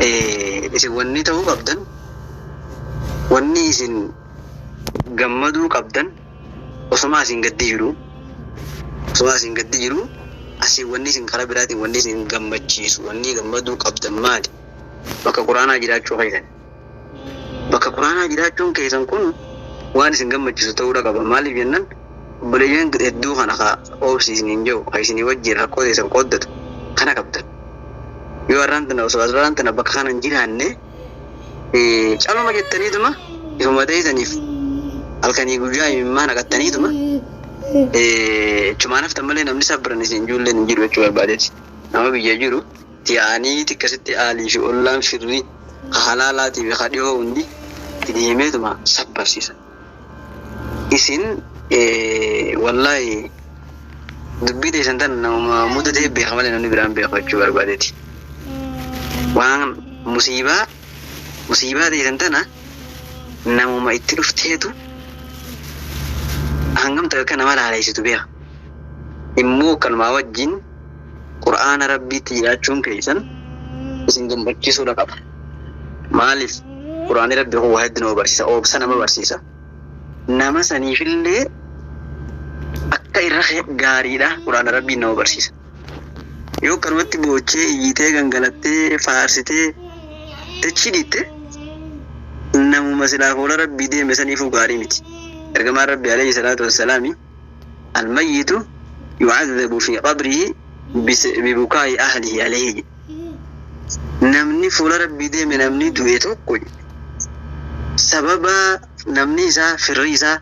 Isin wanni ta'uu qabdan, wanni isin gammaduu qabdan, osuma asiin gaddi jiru, osuma asiin gaddi jiru, asii wanni isin karaa biraatiin wanni isin gammachiisu, wanni gammaduu qabdan maali? Bakka Quraanaa jiraachuu keessan. Bakka Quraanaa jiraachuun keessan kun waan isin gammachiisu ta'uudha qaba. Maaliif jennaan, obboleeyyan hedduu kana ka obsi isiniin jiru, ka isinii wajjin rakkoo teessan qooddatu kana qabdan. Yoo har'aan tana osoo har'aan tana bakka kana hin jiraanne, caluma jettaniituma ifuma teessaniif halkanii guyyaa imimmaa naqattaniituma chumaan haftan malee namni sabran isin ijoolleen hin jiru jechuu barbaadeeti. Nama biyya jiru tiyaanii xiqqasitti aalii fi ollaan firri ka halaalaatii fi ka dhihoo hundi itti deemeetuma sabbarsiisa. Isin wallaahi dubbii teessan tan nama mudatee beeka malee namni biraan beeku jechuu barbaadeeti. Waan musiibaa teessan tana namuma itti dhufteetu hangam takka nama laaleessitu beeka. Immoo kanumaa wajjin Qur'aana Rabbiitti jiraachuun keessan isin gammachiisuudha qaba. Maaliif, Qur'aanni Rabbii kun waa hedduu nama barsiisa, obsa nama barsiisa. Nama saniifillee akka irra gaariidha Qur'aana Rabbiin nama barsiisa. Yoo akkanumatti boochee, iyyitee, gangalattee, faarsitee, dachii dhiitte, namuma silaa fuula Rabbii deeme saniifuu gaarii miti. Ergamaan Rabbii alayhi salaatu wassalaami, "Almayyitu yu'adhabu fi qabrihi bibukaa'i ahlihi alayhi" jedhe. Namni fuula Rabbii deeme, namni du'e tokko jedhe, sababa namni isaa, firri isaa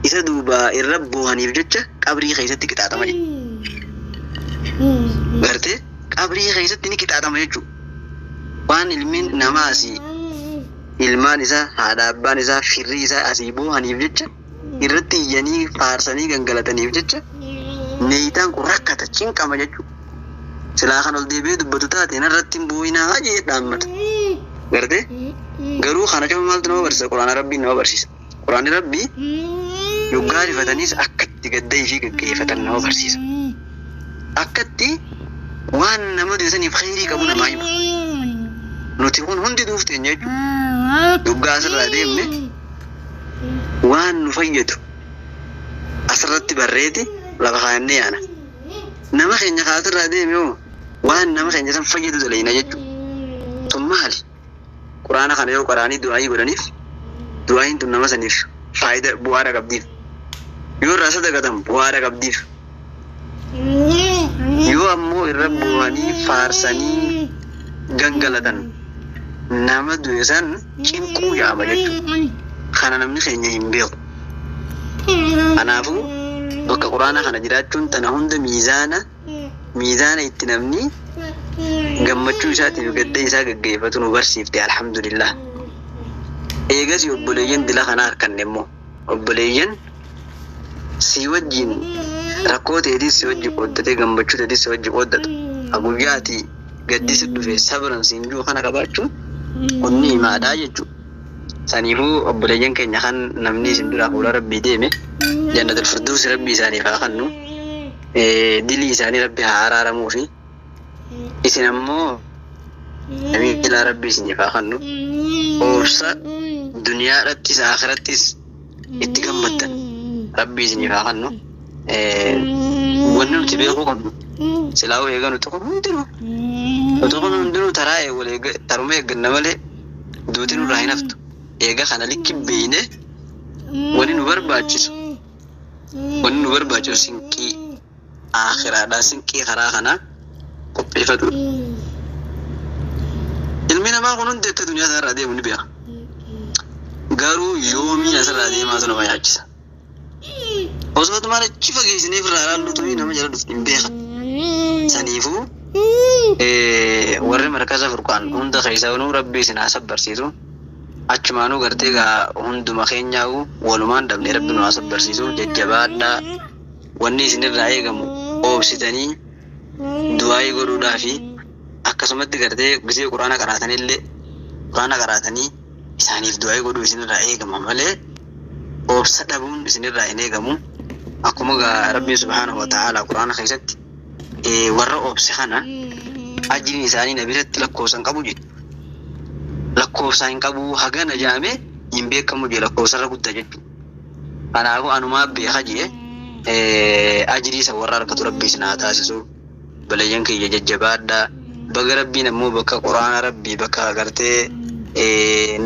isa duuba irra boohaniif jecha qabrii keessatti qixaaxama jedhe. Gartee, qabrii keessatti ni qixaaxama jechuudha. Waan ilmi namaa asii ilmaan isaa, haadha abbaan isaa, firri isaa asii boohaniif jecha, irratti iyyanii faarsanii gangalataniif jecha, meeyyitaan kun rakkata, cinqama jechuudha. Silaa kan ol deebi'ee dubbatu taate, narratti hin boo'inaa jee dhaammata. Gartee, garuu kana cuma maaltu nama barsiisa? Quraana Rabbiin nama barsiisa. Quraanni Rabbii yoggaa rifataniis akka itti gadda ifii gaggeeffatan nama barsiisa. Akka itti waan nama du'e khayrii qabu namaa hima. Nuti kun hundi duuf teenya jechuudha. Yoggaa asirraa deemne waan nu fayyadu asirratti barreeti lafa kaayannee yaana. Nama keenya kaasirraa deeme hoo, waan nama keenya san fayyadu dalayna jechuudha. Sun maali? Quraana kana yoo qaraanii du'aayii godhaniif, du'aayiin tun nama saniif faayidaa bu'aadha qabdiif. Yoo irraa sadaqatan bu'aadha qabdiif. Yoo ammoo irra bu'anii faarsanii gangalatan, nama du'e san cinquu yaama jechuudha. Kana namni keenya hin beeku. Kanaafuu bakka Quraana kana jiraachuun tana hunda miizaana itti namni gammachuu isaatiif gadda isaa gaggeeffatu nu barsiifte, alhamdulillah. Eegas obboleeyyan dila kana harkanne immoo obboleeyyan si wajjin rakkoo ta'eetis si wajji qooddatee, gammachuu ta'eetis si wajji qooddatu, guyyaati gaddisi dhufe sabran siin jiru kana qabaachuun kun ni himaadhaa jechuudha. Saniifuu obboleeyyan keenya kan namni isin duraa fuula Rabbii deeme, jannatul firdaus Rabbii isaaniif haa kennu. Dilii isaanii Rabbi haa araaramuu fi isin ammoo jamiilaa Rabbii isiniif haa kennu. Obsa duniyaadhattis akhirattis itti gammaddan Rabbii isiniif haa kennu. Wanni nuti beekuu qabnu, silaa'uu eega nuti kun hundinuu taraa wal taruma eegganna malee duuti nurraa hin haftu. Eega kana likki beeyne, wanni nu barbaachisu sinqii akhiraadhaa, sinqii karaa kanaa qopheeffatu. Ilmi namaa kun hundi akka duniyaa isaarraa deemu ni beeka. Garuu yoomiin asirraa deemaatu nama yaachisa. Osoo tumaan achi fageessinee ofirraa ilaallu tuni nama jala dhuftu hin beekan. Saniifuu warri markaza Furqaan hunda keessanuu Rabbi isin haa sabbarsiisu. Achumaanuu gartee gaa hunduma keenyaa'u walumaan dhabne, Rabbi nu haa sabbarsiisu. Jajjabaadhaa. Wanni isinirraa eegamu oobsitanii du'aayii godhuudhaa fi akkasumatti gartee gisee Quraana qaraatanillee, Quraana qaraatanii isaaniif du'aayii godhuu isinirraa eegama malee obsa dhabuun isinirraa hin eegamu. Akkuma gaa Rabbiin subhaanahu wa ta'aalaa Quraana keessatti warra obse kana Ajriin isaanii na biratti lakkoofsa hin qabu jedhe. Lakkoofsa hin qabu hagana jaame hin beekamu jedhe, lakkoofsarra guddaa jechuudha. Kanaafuu anumaa beeka jedhe, ajrii isa warra harkatu Rabbi isin haa taasisu. Balayyan kiyya jajjabaadhaa. Baga Rabbiin ammoo bakka Quraana Rabbii, bakka agartee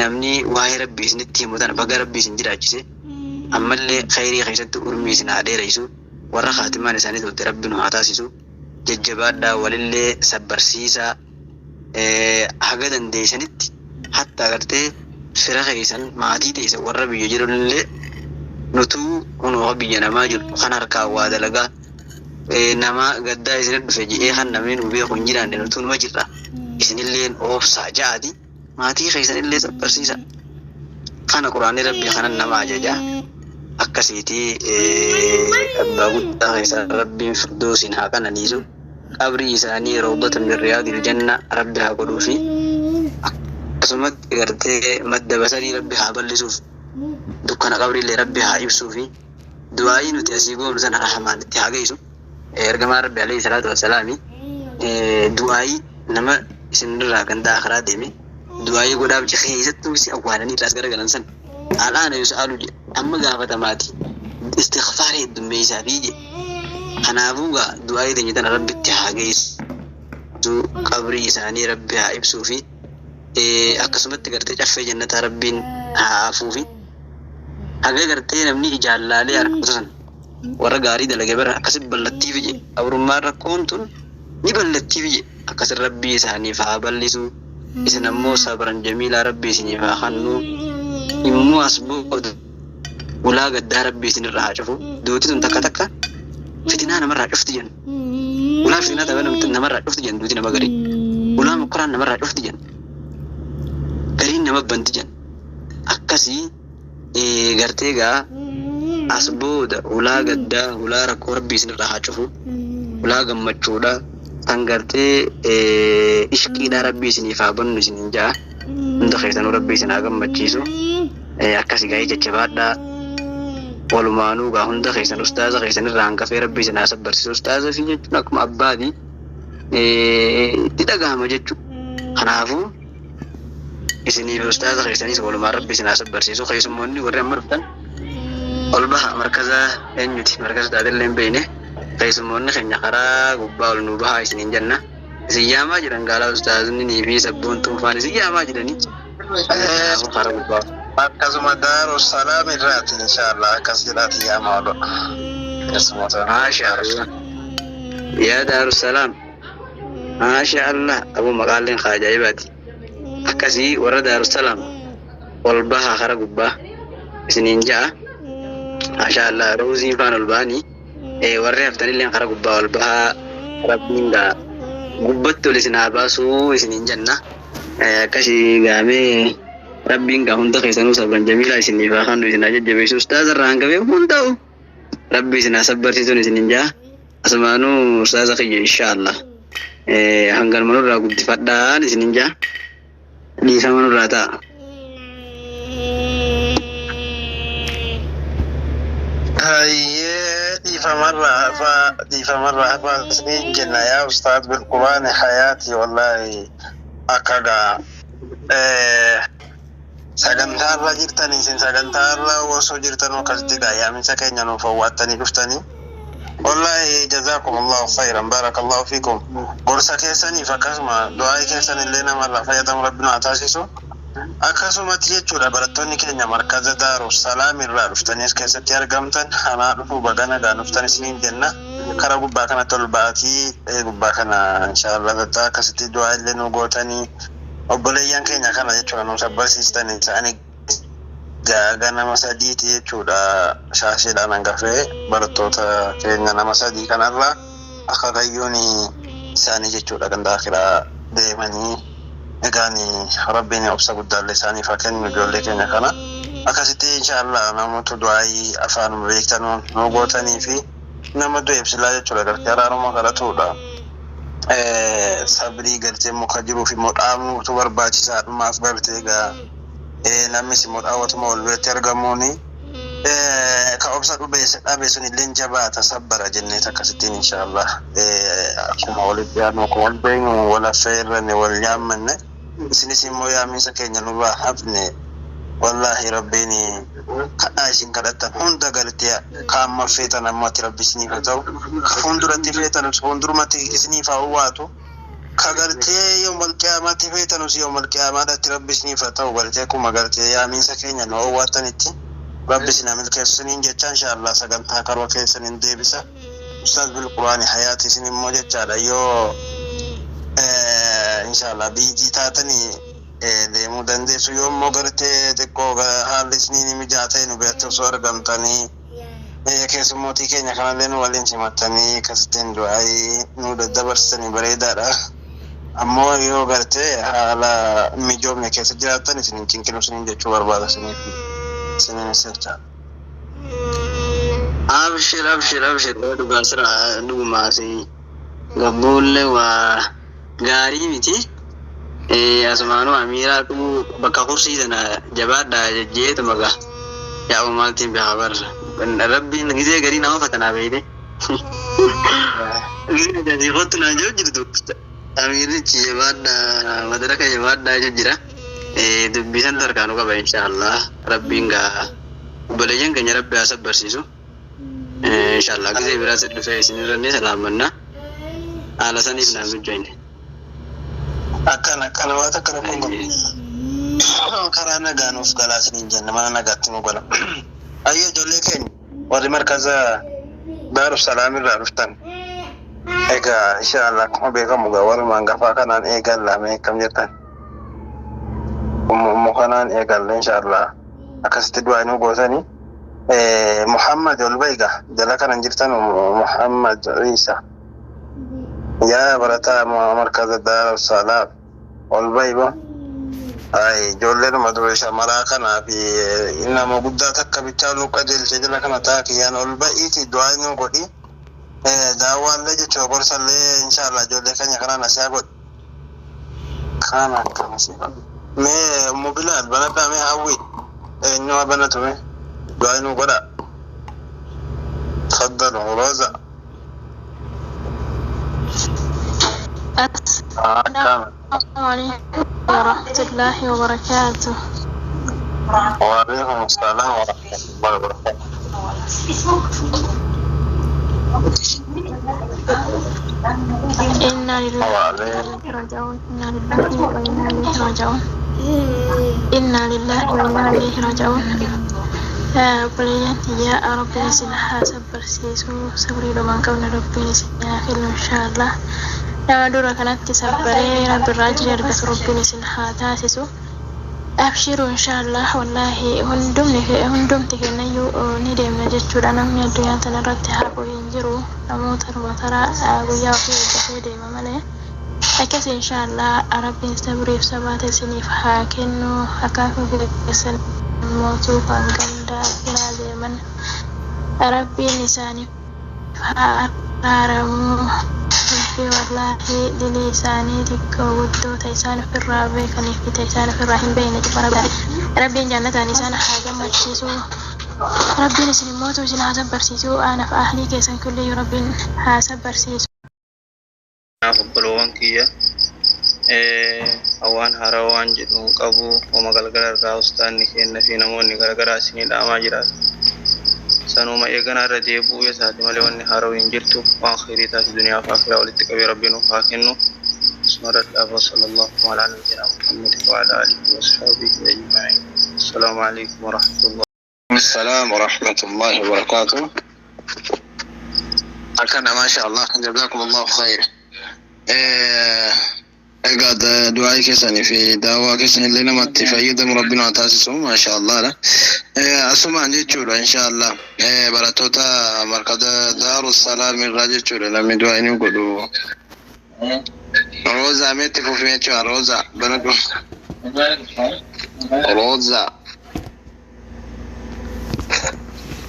namni waa'ee Rabbii isinitti himu tana baga Rabbii isin jiraachise. Ammallee khayrii keessatti urmii isin haa dheeressu. Warra kaatimaan isaanii tolte Rabbi nu haa taasisu. Jajjabaadhaa, walillee sabbarsiisaa, haga dandeessanitti hatta agartee fira keessan, maatii teessan, warra biyya jirullee, nutuu kunoo biyya namaa jiru kan harkaan waa dalagaa nama gaddaa isinit dhufe jedhee kan namni nu beeku hin jiraanne, nutuu numa jirra, isinilleen oobsaa ja'ati maatii keessanillee sabbarsiisa. Kana Quraanni Rabbii kanan nama ajaja. Akkasiiti, abbaa guddaa keessan Rabbiin firdoosiin haa qananiisu, qabrii isaanii rawdatan min riyaadil janna Rabbi haa godhuufi, akkasumatti gartee madda basarii Rabbi haa bal'isuuf, dukkana qabriillee Rabbi haa ibsuufi, du'aayii nuti asii goonu sana rahmaan itti haa geessu. Ergamaan Rabbi alayhi salaatu wassalaami du'aayii nama isinirraa ganda akhiraa deeme du'aayii godhaaf jecha, keessattuu si awwaalanii irraas garagalan san, al'aana yus'alu jedhe, amma gaafatamaati, istighfaara heddummeessaa fi jedhe. Kanaafuu gaa du'aayii teenya tana Rabbitti haa geessu, qabrii isaanii Rabbi haa ibsuu fi akkasumatti gartee caffee jannataa Rabbiin haa afuufi. Haga gartee namni ijaan laalee harkatu san warra gaarii dalage bara akkasit ballattiif jedhe, qabrummaan rakkoon tun ni ballattiif jedhe. Akkasit Rabbii isaaniif haa bal'isu, isin ammoo sabran jamiilaa Rabbii isiniif haa kennu. Immoo as booda ulaa gaddaa Rabbii isinirraa haa cufu. Duuti tun takka takka fitinaa namarraa cufti jennu, ulaa fitinaa tapha namarraa cufti jennu. Duuti nama garii ulaa mokkoraan namarraa cufti jennu, gariin nama banti jennu. Akkasii gartee gaa as booda ulaa gaddaa, ulaa rakkoo Rabbii isinirraa haa cufu, ulaa gammachuudha kan gartee ishqiidhaa Rabbii isiniif haa bannu isiniin ja'a. Hunda keessanuu Rabbii isin haa gammachiisu. Akkasi gaa'ee jajjabaadhaa. Walumaanuu gaa hunda keessan ustaaza keessan irraa hangafee Rabbii isin haa sabbarsiisu. Ustaaza fi jechuun akkuma abbaati itti dhagahama jechuudha. Kanaafuu isiniif ustaaza keessanis walumaan Rabbi isin haa sabbarsiisu. Keessummoonni warri amma dhuftan ol baha. Markaza eenyuti, markaza taatellee hin beekne. Keessummoonni keenya karaa gubbaa ol nuu bahaa isiniin jenna. Isin yaamaa jiran gaalaa ustaazni fi sabboontuun faan isin yaamaa jiranii. Kanaafuu karaa gubbaa. Akkasuma Daaru Salaam irraati inshaallah akkas jedhaati yaama oolu. Keessumoota. Maasha Allah. Yaa Daarussalaam. Maasha Allah. Abu maqaaleen kaa ajaa'ibaati. Akkasii warra Daarussalaam ol bahaa kara gubbaa isiniin ja'a. Maasha Allah. Ruuziin faan ol bahanii warri haftanillee kara gubbaa ol bahaa, Rabbiin gaa gubbatti ol isin haa baasuu isiniin jenna. Akkasii gaamee Rabbiin gaa hunda keessanuu sabran jamiilaa isiniif haa kennu, isin haa jajjabeessu. Ustaaza irraa hangafee hundaa'u Rabbi isin haa sabbarsiisuun isiniin ja'a. Asumaanuu ustaaza kiyya inshaallah hanganuma nurraa guddifadhaan isiniin ja'a. Dhiifama nurraa ta'a. Hayyee, dhiifamarraa hafaa, dhiifamarraa hafaa isiniin jenna. Yaa ustaaz bilquraani hayaati, wallaahi akka gaa sagantaarra jirtanii, isin sagantaarra osoo jirtanuu akkasitti gaa yaaminsa keenya nuuf owwaattanii dhuftanii. Wallaahi jazaakum Allahu khayran, barakallahu fiikum. Gorsa keessaniif akkasuma du'aa keessan illee namarraa fayyadamu Rabbi nu haa taasisu. Akkasumatti jechuudha, barattoonni keenya markaza Daaru Salaam irraa dhuftanii as keessatti argamtan, hanaa dhufuu, baga nagaan dhuftan isiniin jenna. Kara gubbaa kanatti ol ba'atii gubbaa kana inshaallah tattaa akkasitti du'aa illee nu gootanii obboleeyyan keenya kana jechuudha nu sabbarsiistanii. Isaanii gaaga nama sadiiti jechuudha, shaasheedhaan hangafee barattoota keenya nama sadii kanarraa akaakayyuun isaanii jechuudha ganda akiraa deemanii. Egaan Rabbiin obsa guddaallee isaaniif haa kennu ijoollee keenya kana. Akkasitti inshaallah namoota du'aayii afaan beektanuun nu gootanii fi nama du'eef silaa jechuudha gartee araaruma kadhatuudha. Sabrii gartee muka jiruuf immoo dhaamuutu barbaachisaa dhumaaf gartee egaa namnis immoo dhaawwatuma wal biratti argamuuni. Ka obsa dhabe sun illee jabaata sabbara jennee akkasittiin inshaallah akkuma walitti yaadnu, akkuma wal beeknu, wal affeerranne, wal yaammanne, isinis immoo yaaminsa keenya nurraa hafne. Wallaahi rabbiin kadhaa isin kadhattan hunda galtee ka amma feetan ammatti rabbi isiniif haa ta'u, ka fuulduratti feetan fuuldurumatti isiniif haa uwwaatu, ka gartee yoomal qiyaamaatti feetanus yoomal qiyaamaadhaatti rabbi isiniif haa ta'u. Gartee akkuma gartee yaaminsa keenya nu owwaattanitti rabbi isin haa milkeessu isiniin jecha. Inshaallah sagantaa karoo keessaniin deebisa. Ustaaz Bilquraani hayaati isin immoo jechaadha yoo inshaallah biijii taatanii deemuu dandeessu, yoo immoo gartee xiqqoo haalli isiniin mijaa ta'e nu biratti osoo argamtanii keessummootii keenya kanallee nu waliin simattanii akkasittiin du'aayii nu daddabarsitanii bareedaadha. Ammoo yoo gartee haala mijoomne keessa jiraattan isin hin cinqinu isiniin jechuu barbaada isiniif isiniin jecha. Abshir, abshir, abshir, dhugaa sira dhugumaa si gabbuullee waa gaarii miti. Asumaanuu amiiraatu bakka kursii sana jabaadhaa jejjeetu maga yaa'u maaltiin beekaa barra. Rabbiin gizee garii nama fatanaa beeyte. Gizee asii kottu naan jiru jirtu. Amiirichi jabaadhaa madaraka jabaadhaa jechuu jira. Dubbii san harkaanu qaba inshaallah. Rabbiin gaa obboleeyyan keenya rabbi haa sabbarsiisu. Inshaallah gizee biraas dhufee isinirra salaamanna. Haala saniif naan mijoine. Akkana akkana waan akkana kun karaa nagaa nuuf galaa isiniin jenna, mana nagaatti nu gala. Ayyee, ijoollee keenya warri markaza Daaru Salaam irraa dhuftan. Egaa inshaallah akkuma beekamu gaa waruma hangafaa kanaan eegalla mee akkam jettan? Ummu kanaan eegalla inshaallah akkasitti du'aa nu gootanii. Muhammad ol ba'iga jala kanan jirtan Muhammad Isa. Yaa barataa markaza Daaru Salaam ol ba'i bo. Ay, ijoolleen dura shamaraa kanaa fi nama guddaa takka bichaa nu qajeelche jala kana taa kiyyaan ol ba'iiti du'aa nu godhi. Daawwaallee jechuudha, gorsallee inshaallah ijoollee keenya kanaan asiyaa godhi. Kana akkamasi. Mee Ummu Bilaal banadhaa, mee hawwi eenyu haa banatu, mee du'aa nu godha. Tafaddalu Roza. السلام عليكم ورحمة الله وبركاته. وعليكم السلام ورحمة الله وبركاته. إنا لله وعليكم راجعون، إنا لله وإنا إليه راجعون، إنا لله وإنا إليه راجعون. Obboleeyyan yaa Rabbiin isin haa sabbarsiisu, sabrii dhumaan qabne Rabbiin isin haa kennu inshaallah. Nama dura kanatti sabbaree Rabbirraa ajrii argatu Rabbiin isin haa taasisu. Abshiru inshaallah, wallaahi hundumni hundumti kennayyuu ni deemna jechuudha. Namni addunyaa tanarratti hafu hin jiru. Namoota taraa guyyaa ofii eeggatee deema malee. Akkas inshaallah Rabbiin sabriif sabaata isiniif haa kennu. Akaakuu keessan mootuu kan ganda akiraa deeman Rabbiin isaaniif haa araaramu. Rabbi wallaahi dilii isaanii xiqqoo guddoota isaan ofirraa beekanii fi ta isaan ofirraa hin beekne cufa Rabbiin jannataan isaan haa gammachiisu. Rabbiin isin immootu isin haa sabbarsiisu. Anaaf ahlii keessan kulliyyuu Rabbiin haa sabbarsiisu. Kanaaf obboloowwan kiyya, waan haaraa waan jedhu hin qabu. Homa galgala irraa ustaanni kenna fi namoonni garaagaraa isinii dhaamaa jiraatu. Sanuma eeganaa irra deebi'uu isaati malee wanni haara'u hin jirtu. Waan khayrii taate duniyaa fi akhiraa walitti qabee rabbi nuuf haa kennu. Bismillah wa sallallahu ala nabiyyina Muhammad wa ala alihi wa ashabihi ajma'in. Assalaamu alaikum wa rahmatullah. السلام ورحمة الله وبركاته. أكن ما شاء الله، جزاكم الله خير. Egaa du'aa keessanii fi daawwaa keessan illee namatti fayyadamu rabbiin haa taasisu, maasha Allah dha. Asumaan jechuudha insha Allah barattoota markaza Daaru Salaam irraa jechuudha namni du'aa inni godhu. Roozaa meetti fufee jechuudha, Roozaa banadhu. Roozaa.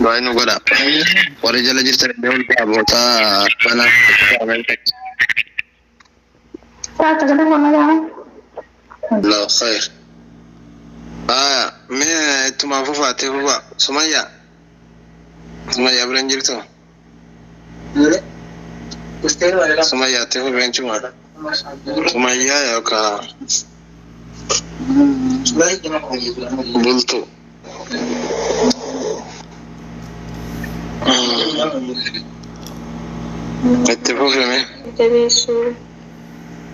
Du'aa inni godha. Warri jala jirtan illee hundi abootaa bana. الله خير. آه، mee ittuma fufaatti fufa Sumayya. Sumayyaa bira hin jirtu? Sumayyaa itti fufi jechuudha. Sumayyaa yookaan bultu. Itti fufi mee. Jabeessu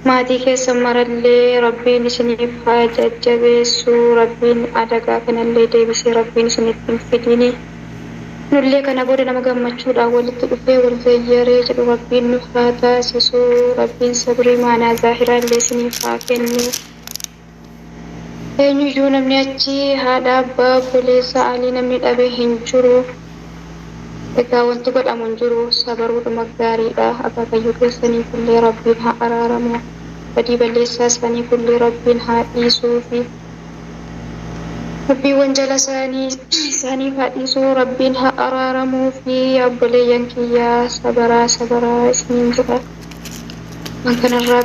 maatii keessan marallee rabbiin isiniif haa jajjabeessu. Rabbiin adagaa kanallee deebisee rabbiin isinitti hin fidini. Nullee kana booda nama gammachuudhaan walitti dhufee wal zayyaree jedhu rabbiin nu haa taasisu. Rabbiin sabrii maanaa zaahiraallee isiniif haa kennu. Eenyuyyuu namni achi haadha abbaa obboleessa alii namni dhabe hin jiru. Egaa wanti godhamu hin jiru, sabaruudhuma gaariidha. Akaakayyuu keessaniif illee rabbiin haa araaramu. Badii balleessaa isaaniif illee rabbiin haa dhiisuufi. Rabbiin wanjala isaanii isaaniif haa dhiisu, rabbiin haa araaramuu fi obboleeyyan kiyyaa sabaraa sabaraa isiniin jedha. Waan kanarraa